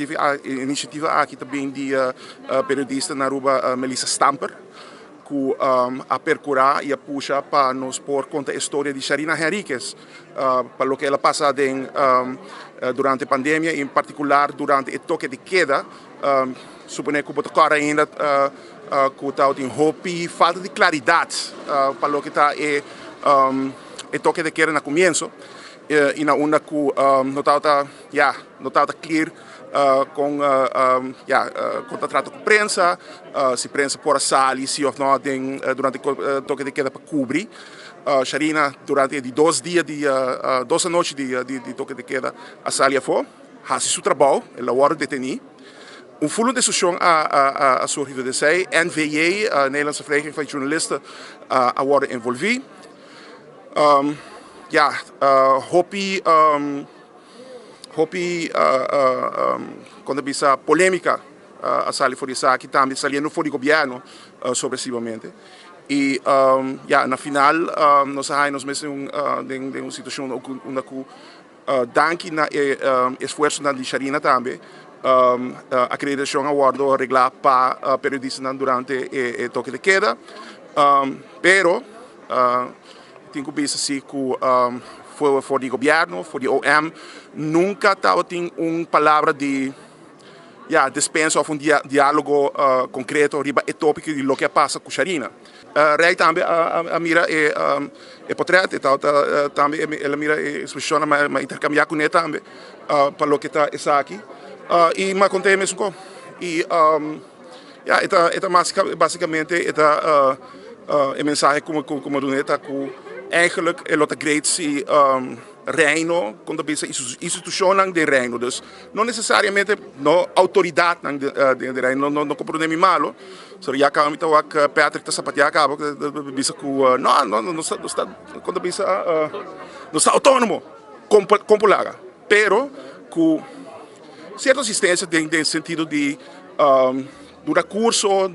E iniciativa aki ta bin di periodista na Aruba Melissa Stamper, cu a percura y a pusha pa nos por conta e storia di Sharina Henriquez, pa loke el a pasa den durante pandemia y en particular durante e toque de queda. Supone cu bo ta cora ainda cu tabatin hopi falta di claridad pa loke ta e toque de queda na comienso y na unda cu no tabata, ya, no tabata clear con, ya, con ta trata cu prensa, si prensa por a sali si of no den durante toque de queda pa cubri. Sharina durante e di dos dia di dos anochi di toque de queda a sali afo haci su trabao, el a wordo deteni. Un full discusion a surgi door esey. NVJ, Nederlandse Vereniging van Journalisten, a wordo envolvi. Ya, hopi hopi, con ta bisa, polemica a sali for di esaki, tambe saliendo for di gobierno sorpresivamente. Y ya, na final nos a haya nos mes den un situacion unda cu, danki na e esfuerzonan di Sharina tambe, acreditacion a wordo regla pa periodistanan durante e toque de queda. Pero tin cu bisa si cu for di gobierno, for di OM, nunca tabatin un palabra di, ya, despensa of un dialogo concreto riba e topico di loke a pasa cu Sharina. Rey tambe a mira e portret, e tabata tambe el a mira e exposicionnan, m'a intercambia cune tambe pa loke ta esaki y m'a conta e mesun cos. Y ya, e ta basicamente e ta e mensahe cu m'a duna, e ta cu eigenlijk e lo ta great si Reino, con ta bisa, institucionnan den Reino, dus no necesariamente no autoridadnan den Reino, no, no comprende mi malo, so ya caba mi ta wak Patrick ta sapatea caba bisa cu no, no, no, nos ta, con ta bisa, nos ta autonomo, con por laga, pero cu cierto asistencia den sentido di duna curso,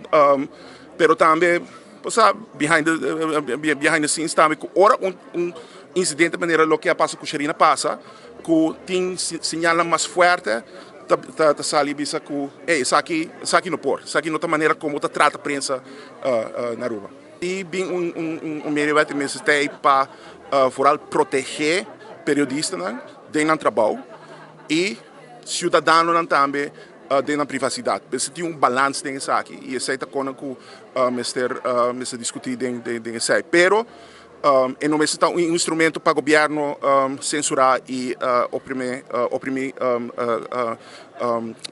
pero tambe bo behind the scenes tambe cu ora un incidente manera loke a pasa cu Sharina pasa, cu tin señalnan mas fuerte ta sali bisa cu, hey, esaki no por, esaki no ta manera como ta trata prensa na Aruba. Y bin un mediawet mester ta pa vooral protege periodistanan den nan trabou y ciudadanonan tambe den nan privacidad. Mester tin un balans den esaki y esey ta cona cu mester discuti den esey. Pero e no mester ta un instrumento pa gobierno censura y oprimi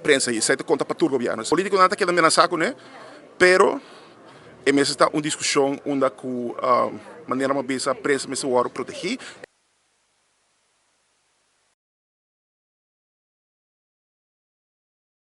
prensa. Y esey ta conta pa tur gobierno. Politiconan ta keda amenaza cune, pero e mester ta un discusion unda cu, manera m'a bisa, prensa mester wordo protegi.